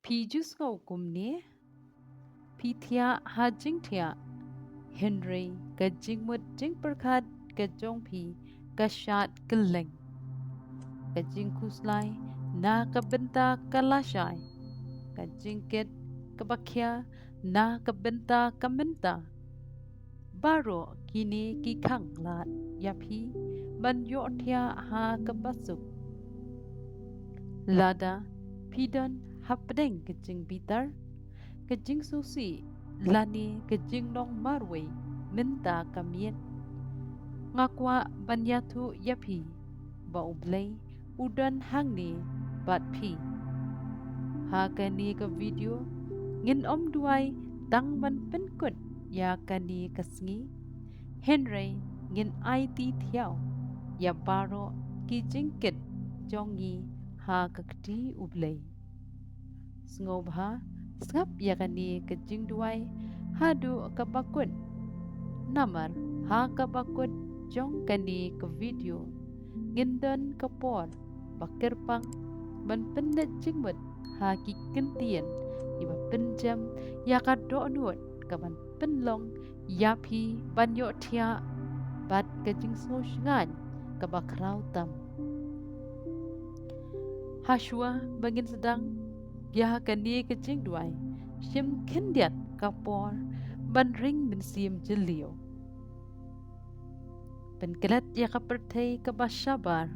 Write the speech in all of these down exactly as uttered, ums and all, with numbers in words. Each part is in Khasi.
Phi ju sngew kumne? Phi thiah ha jingthiah, hynrei ka jingmut jingpyrkhat ka jong phi ka shad kylleng. Ka jingkhuslai na ka bynta ka lashai, ka jingkit kaba khia na ka bynta ka mynta. Baroh kine ki khang lad ïa phi ban ïohthiah ha kaba suk. Lada phi don hapdeng ka jingbitar, ka jingsngewsih lane ka jinglong marwei mynta ka miet, nga kwah ban ïathuh ïa phi ba U Blei u don hangne bad phi. Ha kane ka video ngin ym duwai tang ban pynkut ïa kane ka sngi, hynrei ngin aiti thiaw ïa baroh ki jingkit jong ngi ha ka kti U Blei. Sngewbha sngap ïa kane ka jingduwai haduh kaba kut. Namar ha kaba kut jong kane ka video ngin don ka por ba kyrpang ban pynleit jingmut ha ki kyntien kiba pynjem ïa ka dohnud kaban pynlong ïa phi ban ïohthiah bad ka jingsngewshngaiñ kaba khraw tam. Hashwa ba ngin sdang ïa kane ka jingduwai, shim khyndiat ka por ban ring mynsiem jylliew. Pynklet ïa ka pyrthei kaba shabar.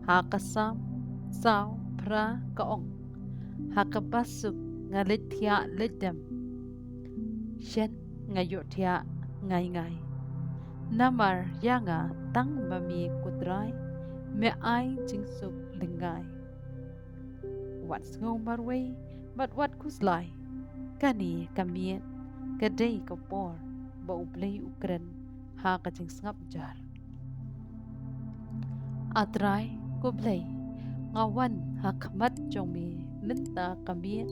Ha ka Salm saw phra ka ong: Ha kaba suk nga leit thiah leit dem, shen nga ïohthiah ngai ngai. Namar ïa nga tang ma me ko Trai, me ai jingsuk lyngngai. Wat sngew marwei bad wat khuslai, kane ka miet ka dei ka por ba U Blei u kren ha ka jingsngap jar. A Trai ko Blei, nga wan ha khmat jong me mynta ka miet.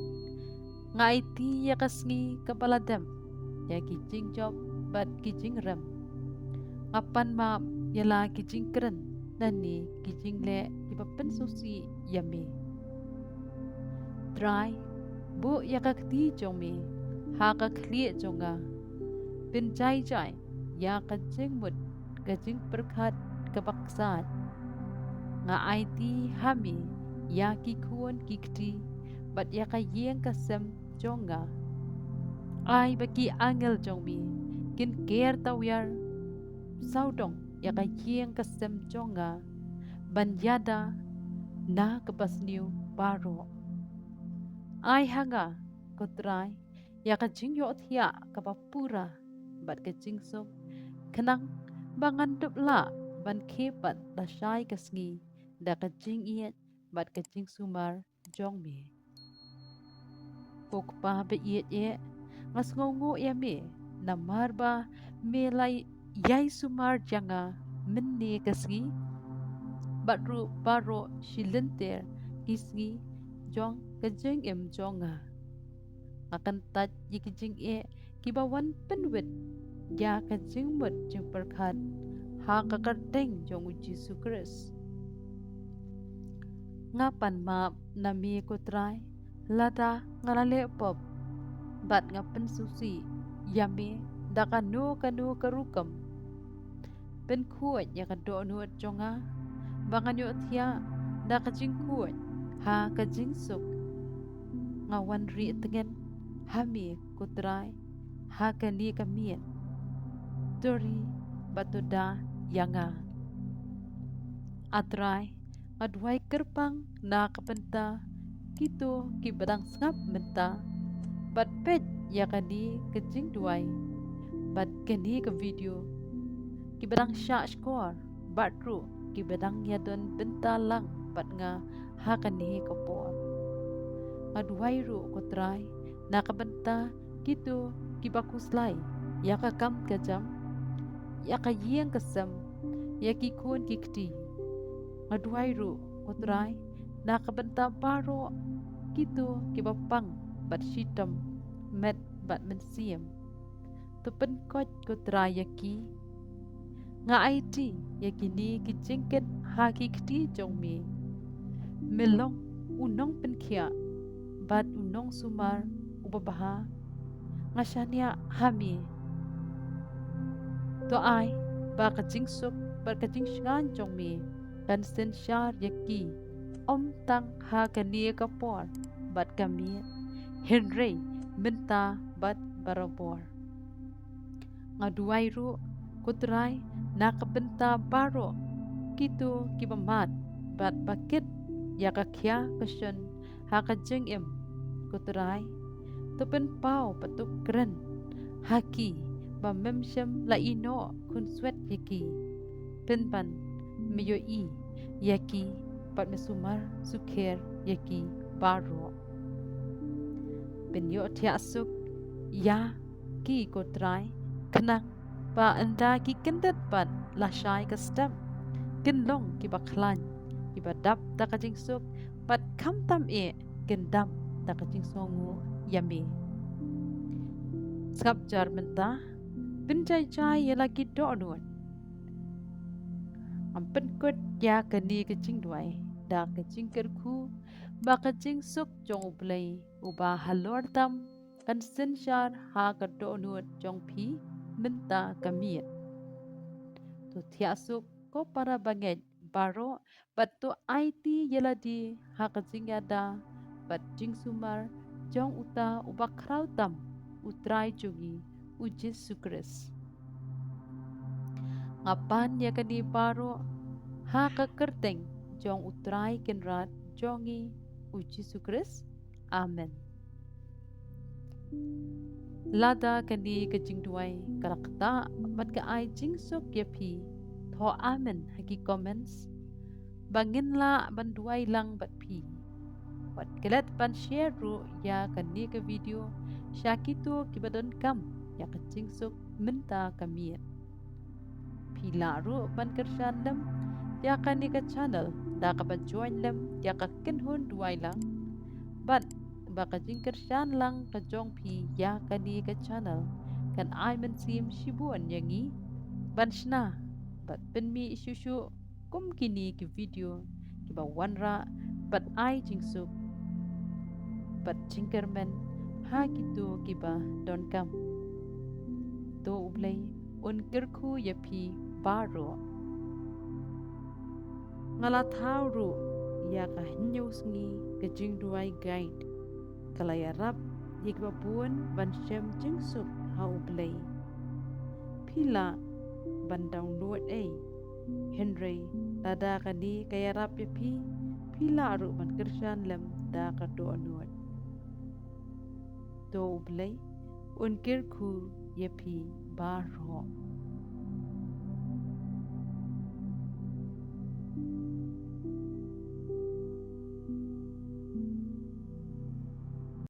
Nga aiti ïa ka sngi kaba la dem, ïa ki jingjop bad ki jingrem. Nga pan map ïa la ki jingkren lane ki jingleh kiba pynsngewsih ïa me. Trai, buh ïa ka kti jong me ha ka khlieh jong nga. Pynjai jai ïa ka jingmut ka jingpyrkhat kaba ksaid. Nga aiti ha me ïa ki khun ki kti bad ïa ka ïing ka sem jong nga. Ai ba ki angel jong me kin ker tawiar sawdong ïa ka ïing ka sem jong nga ban ïada na kaba sniew baroh. Ai ha nga ko Trai ïa ka jingïohthiah kaba pura bad ka jingsuk, khnang ba ngan dup lah ban khie pat lashai ka sngi da ka jingïeit bad ka jingsumar jong me. Ko Kpa ba ïeit eh, nga sngewnguh ïa me namar ba me la ïai sumar ïa nga mynne ka sngi bad ruh baroh shi lynter ki sngi jong ka jingim jong nga. Nga kyntait ïa ki jingeh kiba wan pynwit ïa ka jingmut jingpyrkhat ha ka kyrteng jong U Jisu Khrist. Nga pan map na me ko Trai lada nga la leh pop bad nga pynsngewsih ïa me da kano kano ka rukom. Pynkhuid ïa ka dohnud jong nga ba ngan ïohthiah da ka jingkhuid ha ka jingsuk. Nga wan rieh tngen ha me ko Trai ha kane ka miet. To ri bad to da ïa nga. A Trai, nga duwai kyrpang na ka bynta kito kiba dang sngap mynta bad peit ïa kane ka jingduwai bad kane ka video, kiba dang shah shkor bad ruh kiba dang ïadon bynta lang bad nga ha kane ka por. Nga duwai ruh ko Trai na ka bynta kito kiba khuslai ïa ka kam ka jam, ïa ka ïing ka sem, ïa ki khun ki kti. Nga duwai ruh ko Trai na ka bynta baroh kito kiba pang bad shitom met bad mynsiem. To pynkoit ko Trai ïa ki. Nga aiti ïa kine ki jingkit ha ki kti jong me. Me long u nongpynkhiah bad u nongsumar uba bha, nga shaniah ha me. To ai ba ka jingsuk bad ka jingshngaiñ jong me kan synshar ïa ki, ym tang ha kane ka por bad ka miet, hynrei mynta bad barabor. Nga duwai ruh, ko Trai, na ka bynta baroh kito kiba mad bad ba kit ïa ka khia ka shon ha ka jingim, ko Trai, to pynpaw bad to kren ha ki ba mem shym la ïehnoh khunswet ïa ki. Pynban me ïohi ïa ki bad me sumar sukher ïa ki baroh. Pynïohthiah suk ïa ki, ko Trai, khnang ba ynda ki kyndit bad lashai ka step, kin long kiba khlaiñ, kiba dap da ka jingsuk, bad khamtam eh kin dap da ka jingsngewnguh ïa me. Sngap jar mynta, pynjai jai ïa la ki dohnud. Ngam pynkut ïa kane ka jingduwai da ka jingkyrkhu ba ka jingsuk jong U Blei uba halor tam kan synshar ha ka dohnud jong phi mynta ka miet. To thiah suk, ko para bangeit baroh, bad to aiti ïa lade ha ka jingïada bad jingsumar jong uta uba khraw tam, U Trai jong ngi, U Jisu Khrist. Nga pan ïa kane baroh ha ka kyrteng jong U Trai Kynrad jong ngi, U Jisu Khrist. Amen. Lada kane ka jingduwai ka la ktah bad ka ai jingsuk ïa phi, thoh amen ha ki comments ba ngin lah ban duwai lang bad phi. Wat klet ban share ruh ïa kane ka video sha kito kiba donkam ïa ka jingsuk mynta ka miet. Phi lah ruh ban kyrshan lem ïa kane ka channel da kaba join lem ïa ka kynhun duwai lang, bad ba ka jingkyrshan lang ka jong phi ïa kane ka channel kan ai mynsiem shibun ïa ngi ban shna bad pynmih shuh shuh kum kine ki video kiba wanrah bad ai jingsuk bad jingkyrmen ha kito kiba donkam. To U Blei un kyrkhu ïa phi baroh. Nga la thaw ruh ïa ka hynñiew sngi ka jingduwai guide, ka la ïarap ïa kiba bun ban shem jingsuk ha U Blei. Phi lah ban download ei, hynrei lada kane ka ïarap ïa phi, phi lah ruh ban kyrshan lem da ka dohnud. To U Blei un kyrkhu ïa phi baroh.